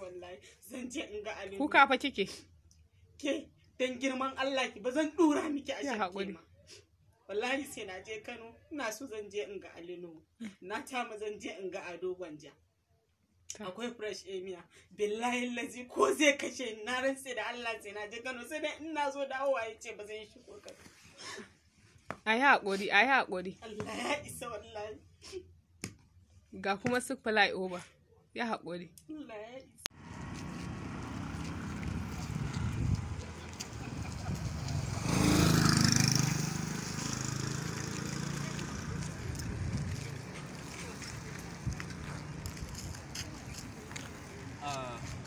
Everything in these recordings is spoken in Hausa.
wallahi zan je in ga Ali. Kuka fa kike? Ke dan girman Allah ki ba zan dura miki a Ya shan haƙuri. ma. Wallahi sai na je Kano, ina so zan je in ga Ali Nuhu. Na tama zan je in ga Ado Gwanja. Akwai Fresh Emia. Billahi lazi ko zai kashe ni, na rantse da Allah sai na je Kano, sai dai ina zo dawowa ya ce ba zan shigo Kano. A yi haƙuri, a yi haƙuri. Allah ya isa wallahi. Ga kuma su fly over. Ya haƙuri. Allah ya isa.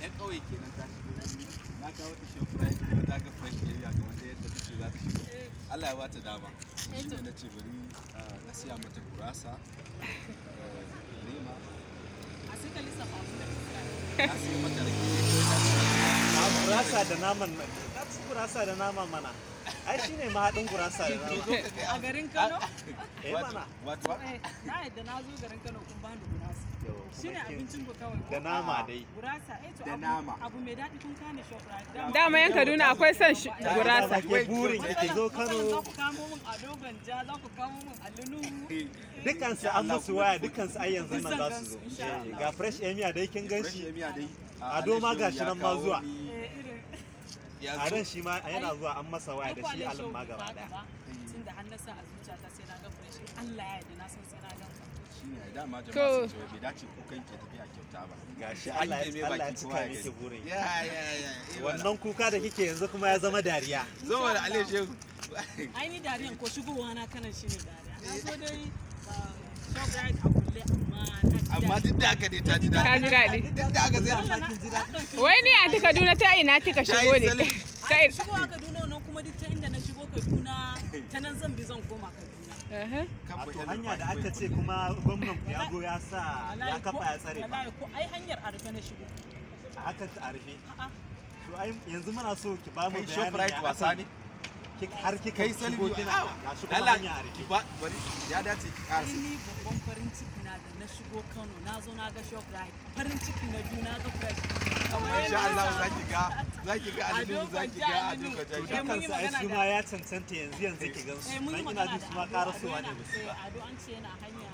Yan ƙauye kenan ta shigo, na kawo ta Shoprite kuma ta ga Fresh Area kamar da yadda take za ta shigo. Allah ya ba ta dama, shi ne na ce bari na siya mata gurasa, lema. A suka lissafa abin da kuka Na siya mata rake ne kawai ta ci. Gurasa da naman, na ci gurasa da nama mana. Ai shine mahaɗin gurasa da nama. a garin Kano? Eh mana. Wato Eh, na yadda na zo garin Kano kun bani gurasa. Yau, kuma Shine abincin ku kawai ko? Da nama dai. Gurasa, eh to Da abu, nama. abu mai daɗi kun kane Shoprite. Dama yan Kaduna akwai son gurasa. Ke burin ki zo Kano. Za Kano. ku kamo min Ado Gwanja, za ku kamo min Ali Nuhu. Dukansu an musu waya, dukansu ai yanzu nan za su zo. Insha Allah. Ga Fresh Emia dai kin gan Fresh shi. Area dai. Ado ma gashi nan ma zuwa. Eh, irin. Adon shi ma yana zuwa, an masa waya Ai, da ko shi Alin Alin Shehu ma bai gaba baka daya. ba. Tunda har na sa a zuciyata sai na ga Fresh. Allah ya yarda na san sai na gan ka. Shine ai dama jama'a To. sun ce wai bai dace kukan ke tafiya kyauta ba. Gashi An Allah neme ya Allah ya baki cika kowa ya miki gani. burin. Ya ya ya. Eh, wala. Wannan kuka da kike yanzu kuma ya zama dariya. Zo mana Ali Shehu. Ai ni dariyan ko shigowa na kanan shine dariya. Na zo dai ba Shoprite a kulle amma na ji Amma daɗi. duk da haka dai ta ji Ta daɗi. ji daɗi. Duk da haka sai Allah na Wai ni a Kaduna ta ina kika Ta yi shigo ne? sale. Ta Ai shigowa Kaduna wannan kuma duk ta inda na shigo Kaduna ta nan zan bi zan koma Kaduna. Aha. A to hanya da aka ce kuma gwamnan ku ya zo ya sa ya Wallahi kafa ko- ya tsare ba. Wallahi ko ai hanyar a rufe na shigo. Haka ta a rufe. A'a. To ai yanzu muna so ki ba mu Kai bayanin Shoprite ya wasa aka ne? har kika Kai shigo Salmi kina gashi kuma Allah hanya a ki rufe. ba bari ya dace ki Ai karasa. ni babban farin ciki na da na shigo Kano na zo na ga Shoprite. Farin ciki na biyu na ga Fresh. Kamar Insha yadda Allah na zaki ga zaki ga Ali Nuhu, zaki ga Ado Gwanja. To Insha Allah. mun yi dukansu ai magana su da- ma ya cancanta yanzu yanzu ki gansu. Eh, mun yi Dan ina magana jin da su ma Ado, karasowa Ado ne yana- ba su ba. eh, Ado an ce yana hanya.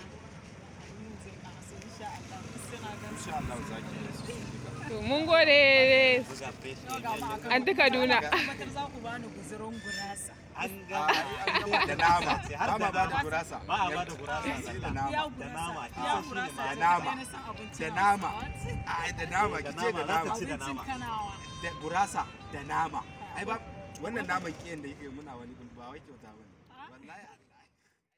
Ado zai karaso insha Allah. Sai na gan Insha Allah zaki ga su duka. To mun gode Buga Fresh Yau ga ma Emia. a Kano. Anti Kaduna. Tabbatar za ku bani guzurin gurasa. An A, ai, an gama da nama. Har Ba ma da ba da nama. gurasa. Ba a ba da gurasa Sai da zalla. nama. Iya Da gurasa. nama, Iya ita shi ne gurasa. ma. Da nama. Sai na san abincin Da nama. Hausawa. Ai da nama Da ki ce nama, da za ta nama. ci da Abincin nama. Kanawa. Da gurasa da nama. Ai ba wannan naman kiyan da yake muna wani ba wai kyauta bane. Wallahi.